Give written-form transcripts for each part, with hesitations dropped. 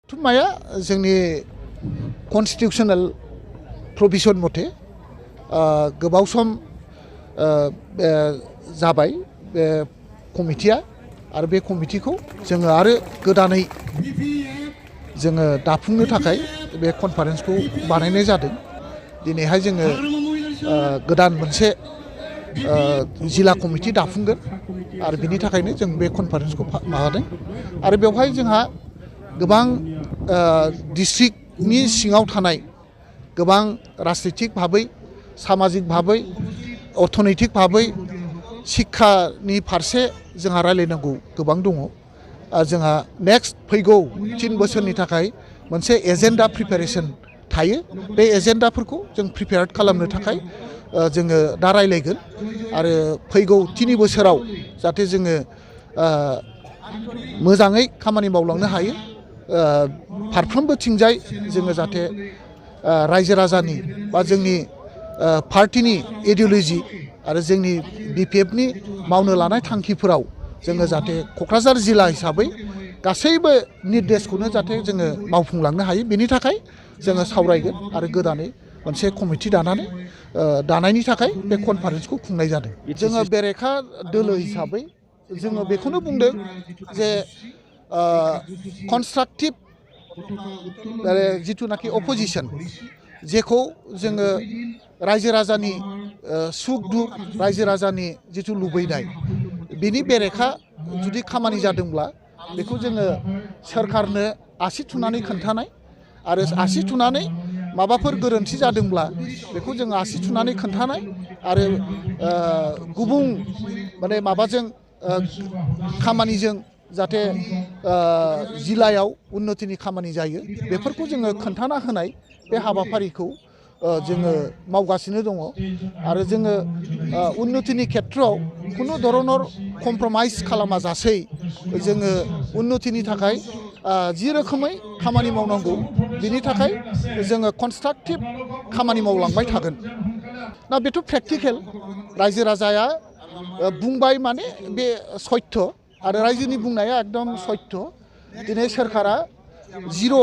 थुमाया जोंनि कन्स्टिटिउशनेल प्रभिजन मथे गोबाव सम जाबाय बे कमिटिया आरो बे कमिटिखौ जोङो आरो गोदानै जोङो दाफुंनो थाखाय बे कनफारेन्सखौ बानायनाय जादों। दिनैहाय जोङो गोदान मोनसे जिल्ला कमिटि दाफुंगोन आरो बिनि थाखायनो जों बे कनफारेन्सखौ माबादों आरो बेवहाय जोंहा गोबां डिस्ट्रिक्टनि सिङाव थानाय गोबां राजनितिक भाबै सामाजिक भाबै अर्थनैतिक भाबै शिक्षानि फारसे जोंहा रायलायनांगौ गोबां दङ। जोंहा नेक्स्ट फैगौ 3 बोसोरनि थाखाय मोनसे एजेन्डा प्रिपेरेसन थायो। बे एजेन्डाफोरखौ जों प्रिपेयार खालामनो थाखाय जोङो दा रायलायगोन आरो फैगौ 3 बोसोराव जाहाथे जोङो मोजाङै खामानि मावलांनो हायो। फारफ्रोमबोथिंजाय जोङो जाहाथे रायजो राजानि बा जोंनि पार्टिनि आइडिय'लजि आरो जोंनि BPFनि मावनो लानाय थांखिफोराव जोङो जाहाथे क'क्राझार जिल्ला हिसाबै गासैबो निर्देशखौनो जाहाथे जोङो मावफुंलांनो हायो। बेनि थाखाय जोङो सावरायगोन आरो गोदानै मोनसे कमिटि दानायनि थाखाय बे कनफारेन्सखौ खुंनाय जादों। जोङो बेरेखा दोलो हिसाबै जोङो बेखौनो बुंदों जे कनस्ट्राक्टिभ जिथुनाखि अपोजिशन जेखौ जोङो रायजो राजानि सुख दुख रायजो राजानि जिथु लुबैनाय बिनि बेरेखा जुदि खामानि जादोंब्ला बेखौ जोङो सोरखारनो आसि थुनानै खोन्थानाय आरो आसि थुनानै माबाफोर गोरोन्थि जादोंब्ला बेखौ जोङो आसि थुनानै खोन्थानाय आरो गुबुन माने माबाजों खामानिजों जाहाथे जिल्लायाव उन्नतिनि खामानि जायो बेफोरखौ जोङो खोन्थाना होनाय बे हाबाफारिखौ जोङो मावगासिनो दङ आरो जोङो उन्नतिनि खेथ्रआव खुनु धरनर कमप्रमाइज खालामा जासै जोङो उन्नतिनि थाखाय जि रोखोमै खामानि मावनांगौ बिनि थाखाय जोङो कनस्ट्राक्टिभ खामानि मावलांबाय थागोन। ना बेथ' प्रेक्टिकेल रायजो राजाया बुंबाय माने बे सत्य आरो रायजोनि बुंनाया एकदम सत्य। दिनै सोरखारा जिर'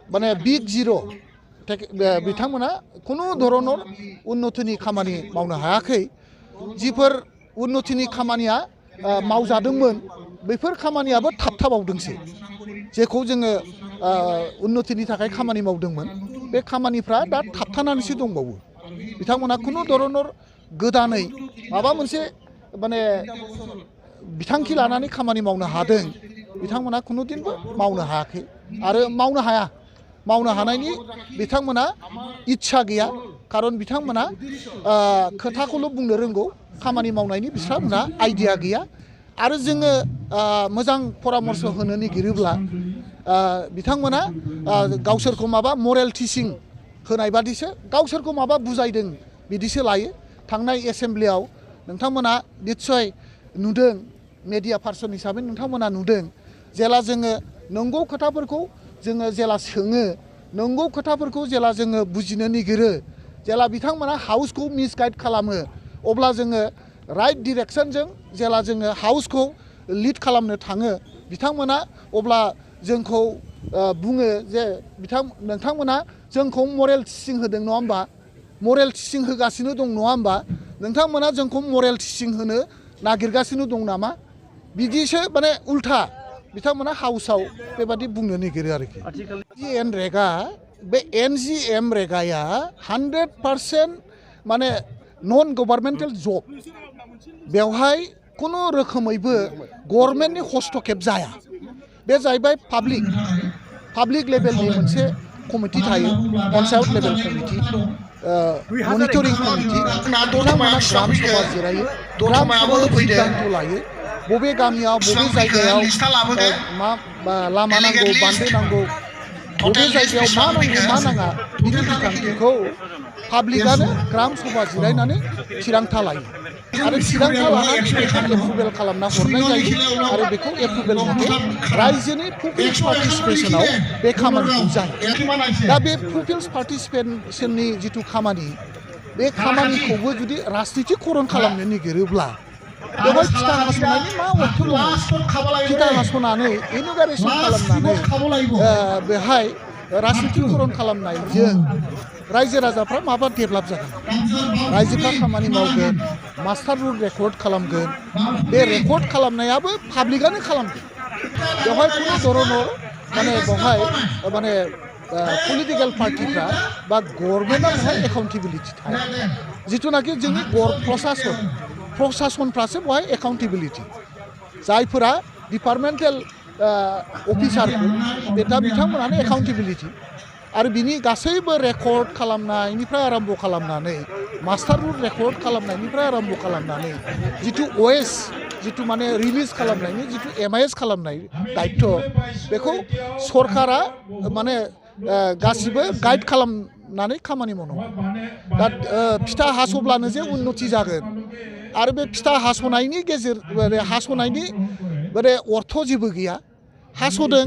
माने बिग जिर' बिथांमोना खुनु धरनर उन्नतिनि खामानि मावनो हायाखै। जिफोर उन्नतिनि खामानिया मावजादोंमोन बेफोर खामानियाबो थाबथाबावदोंसो। जेखौ जोङो उन्नतिनि थाखाय खामानि मावदोंमोन बे खामानिफ्रा दा थाबथानानैसो दंबावो। बिथांमोना खुनु धरनर गोदानै माबा मोनसे माने बिथांखि लानानै खामानि मावनो हादों बिथांमोना खुनु दिनबो मावनो हायाखै आरो मावनो हानायनि बिथांमोना इच्छा गैया। खारन बिथांमोना खोथाखौल' बुंनो रोंगौ खामानि मावनायनि बिथांमोना आइडिया गैया। आरो जोङो मोजां परामर्श होनो नागिरोब्ला बिथांमोना गावसोरखौ माबा मरेल टिचिं होनाय बादिसो गावसोरखौ माबा बुजायदों बिदिसो लायो। थांनाय एसेमब्लियाव नोंथांमोना निस्सय नुदों मेडिया पार्सन हिसाबै नोंथांमोना नुदों जेला जोङो नंगौ खोथाफोरखौ जोङो जेला सोङो नंगौ खोथाफोरखौ जेला जोङो बुजिनो नागिरो जेला बिथांमोना हाउसखौ मिसगाइड खालामो अब्ला जोङो राइट डिरेक्शनजों जेला जोङो हाउसखौ लिड खालामनो थाङो बिथांमोना अब्ला जोंखौ बुङो जे नोंथांमोना जोंखौ मरेल टिचिं होदों नङा होमबा मरेल टिचिं होगासिनो दं नङा होमबा नोंथांमोना जोंखौ मरेल टिचिं होनो नागिरगासिनो दं नामा बिदिसो माने उल्था बिथांमोना हाउसाव बेबादि बुंनो नागिरो आरोखि। NGN रेगा बे NGM रेगाया 100% माने नन गभार्नमेन्टेल जब बेवहाय खुनु रोखोमैबो गभर्नमेन्टनि हस्तक्षेप जाया। बे जाहैबाय पाब्लिक लेभेलनि मोनसे कमिटि थायो panchayat level committee monitoring committee बिथांमोना ग्राम सभा जिरायो ग्राम सभायाव सिद्धान्त लायो बबे गामियाव बबे जायगायाव मा लामा नांगौ बान्दो नांगौ बबे जायगायाव मा नांगौ मा नाङा बिनि बिथांखिखौ पाब्लिकआनो ग्राम सभा जिरायनानै थिरांथा लायो आरो थिरांथा लानानै बेखौ एप्रुभेल खालामना हरनाय जायो आरो बेखौ एप्रुभेल मथे रायजोनि पिपल्स पार्टिसिपेसनाव बे खामानिखौ जायो। दा बे पिपल्स पार्टिसिपेसननि जिथु खामानि बे खामानिखौबो जुदि राजनितिकरन खालामनो नागिरोब्ला बेवहाय फिथा हास'नायनि मा अर्थ दङ फिथा हास'नानै इन'ग्रेसन खालामनानै बेहाय राजनितिकरन खालामनायजों रायजो राजाफ्रा माबा डेभेलप जागोन रायजोफ्रा खामानि मावगोन मास्टार रुल रेकर्ड खालामगोन बे रेकर्ड खालामनायाबो पाब्लिकआनो खालामगोन बेवहाय खुनु धरनर माने पलिटिकेल पार्टिफ्रा बा गभर्नमेन्टआ बेवहाय एकाउन्टेबिलिटि थाया जिथुनाखि जोंनि प्रशासनफ्रासो बेवहाय एकाउन्टेबिलिटि जायफोरा डिपार्टमेन्टेल अफिसारफोर बिथांमोनानो एकाउन्टेबिलिटि आरो बिनि गासैबो रेकर्ड खालामनायनिफ्राय आरम्भ खालामनानै मास्टार रुल रेकर्ड खालामनायनिफ्राय आरम्भ खालामनानै जिथु ओएस जिथु माने रिलिज खालामनायनि जिथु एमआइएस खालामनाय दायित्व बेखौ सरकारा माने गासिबो गाइड खालामनानै खामानि मावनांगौ दा फिथा हास'ब्लानो जे उन्नति जागोन आरो बे फिथा हास'नायनि हास'नायनि माने अर्थ जेबो गैया हास'दों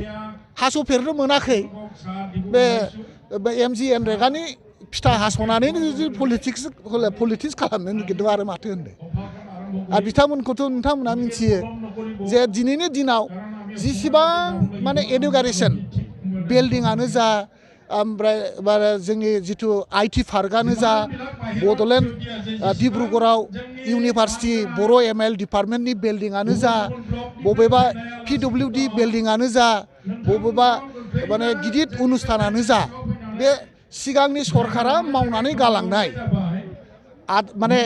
हास'फेरनो मोनाखै बे एमजिएन रेगानि फिथा हास'नानैनो जुदि पलिटिक्स खालामनो नागिरदों आरो माथो होनदों आरो बिथांमोनखौथ' नोंथांमोना मिथियो जे दिनैनि दिनाव जिसिबां माने एडुकेसन बिल्डिंआनो जा ओमफ्राय जोंनि जिथु आइटि पार्कआनो जा बड'लेण्ड डिब्रुगड़आव इउनिभार्सिटि बर' एमएल डिपार्टमेन्टनि बिल्डिंआनो जा बबेबा पिडब्लिउडि बिल्डिंआनो जा बबेबा माने गिदिर अनुष्ठानानो जा बे सिगांनि सरकारा मावनानै गालांनाय माने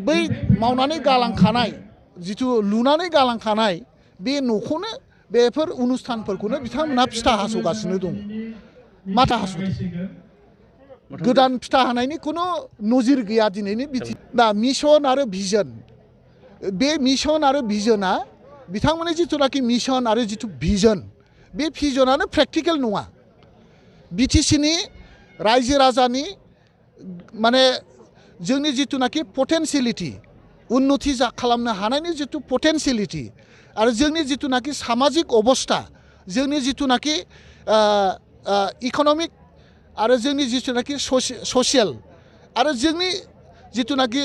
बै मावनानै गालांखानाय जिथु लुनानै गालांखानाय बे न'खौनो बेफोर अनुष्ठानफोरखौनो बिथांमोनहा फिथा हास'गासिनो दं माथा हास'दों गोदान फिथा हानायनि खुनु नजिर गैया दिनैनि दा मिशन आरो भिजन बे मिशन आरो भिजनआ बिथांमोननि जिथुनाखि मिशन आरो जिथु भिजन बे भिजनानो प्रेक्टिकेल नङा बिटिसिनि रायजो राजानि माने जोंनि जिथुनाखि पटेनसियेलिटि उन्नति खालामनो हानायनि जिथु पटेनसियेलिटि आरो जोंनि जिथुनाखि सामाजिक अबस्था जोंनि जिथुनाखि इक'नमिक आरो जोंनि जिथुनाखि ससियेल आरो जोंनि जिथुनाखि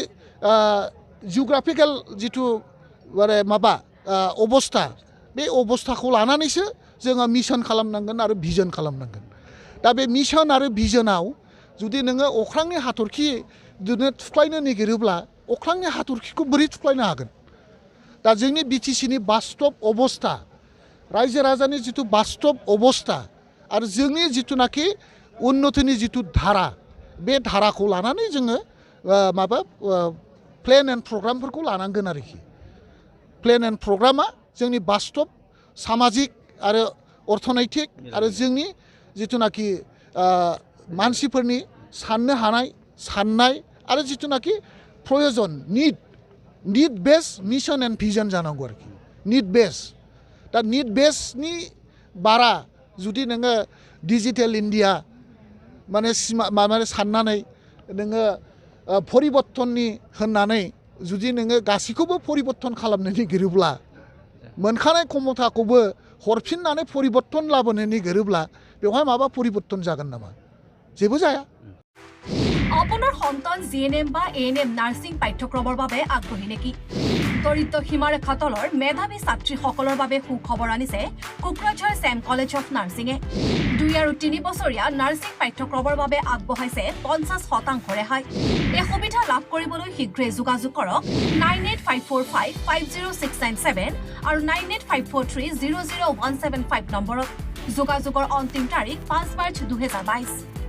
जिअग्राफिकेल जिथु माने माबा अबस्था बे अबस्थाखौ लानानैसो जोङो मिशन खालामनांगोन आरो भिजन खालामनांगोन दा बे मिशन आरो भिजनाव जुदि नोङो अख्रांनि हाथरखि थुख्लायनो नागिरोब्ला अख्रांनि हाथरखिखौ बोरै थुख्लायनो हागोन दा जोंनि बिटिसिनि बास्तब अबस्था रायजो राजानि जिथु बास्तब अबस्था आरो जोंनि जिथुनाखि उन्नतिनि जिथु धारा बे धाराखौ लानानै जोङो माबा प्लेन एन्ड प्रग्रामफोरखौ लानांगोन आरोखि प्लेन एन्ड प्रग्रामा जोंनि बास्तब सामाजिक आरो अर्थनैतिक आरो जोंनि जिथुनाखि मानसिफोरनि साननो हानाय साननाय आरो जिथुनाखि प्रयोजन निड बेस मिशन एन्ड भिजन जानांगौ आरोखि निड बेस दा निड बेसनि बारा जुदि नोङो डिजिटेल इन्डिया माने साननानै नोङो परिबर्तननि होननानै जुदि नोङो गासैखौबो परिबर्तन खालामनो नागिरोब्ला मोनखानाय क्षमताखौबो हरफिननानै परिबर्तन लाबोनो नागिरोब्ला बेवहाय माबा परिबर्तन जागोन नामा जेबो जाया আপোনাৰ সন্তান জিএনএম বা এএনএম নাৰ্ছিং পাঠ্যক্ৰমৰ বাবে আগ্ৰহী নেকি দৰিদ্ৰ সীমাৰেখা তলৰ মেধাৱী ছাত্ৰীসকলৰ বাবে সুখবৰ আনিছে কোকৰাঝাৰ ছেম কলেজ অফ নাৰ্ছিঙে 2 আৰু 3 বছৰীয়া নাৰ্ছিং পাঠ্যক্ৰমৰ বাবে আগবঢ়াইছে 50% ৰেহাই এই সুবিধা লাভ কৰিবলৈ শীঘ্ৰে যোগাযোগ কৰক 9854550697 আৰু 9854300175 নম্বৰত যোগাযোগৰ অন্তিম তাৰিখ 5 মাৰ্চ 2022